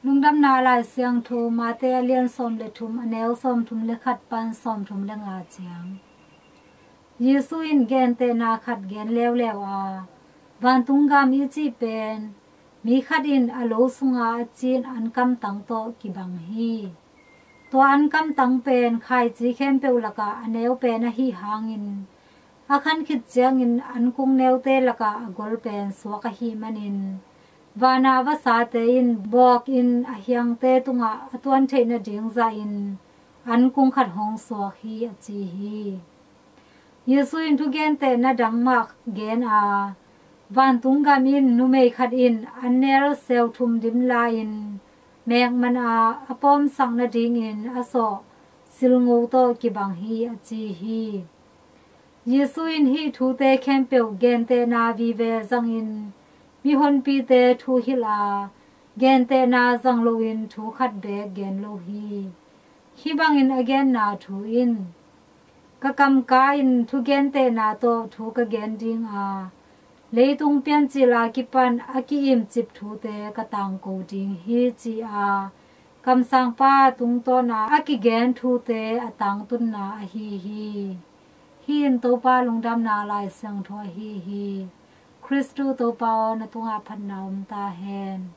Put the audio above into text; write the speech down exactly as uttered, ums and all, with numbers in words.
Lungdamna Lai Siangtho Mate a lian sawm le thum, a neu sawm thum le khat pan sawm thum le nga ciang. Jesu in gentehna khat gen leuleu a, vantung gam i cih pen mi khat in a lo sunga a cin ankam tang tawh kibang hi. Tua ankam tang pen khaici khempeuh lakah a neu pen ahi hangin, a khan khit ciangin ankung neute lakah a gol pen suak ahi manin, vana vasate in bawkin a hiangte tungah a tuan theih nading zahin ankung khat hong suak hi, a ci hi. Jesu in thugentehna dang mah gen a, vantung gam in numei khat in annel seu thum dim la-in mek man a, a pawmsak nadingin a sawh silngo tawh kibang hi, a ci hi. Jesu in hih thute khempeuh gentehna vive zangin mihonpite thu hilh a, gentehna zang loin thu khat beek gen lo hi. Hih bangin a genna thu in, ka kamka in thugentehna tawh thu ka gen ding a, leitung piancil a kipan a ki-imcip thute ka tangko ding hi, ci a, kamsangpa tungtawna a kigen thute a tangtunna ahi hi. Hih in Topa Lungdamna Lai Siangtho ahi hi. Khristu Topa aw, na tungah phatna om ta hen.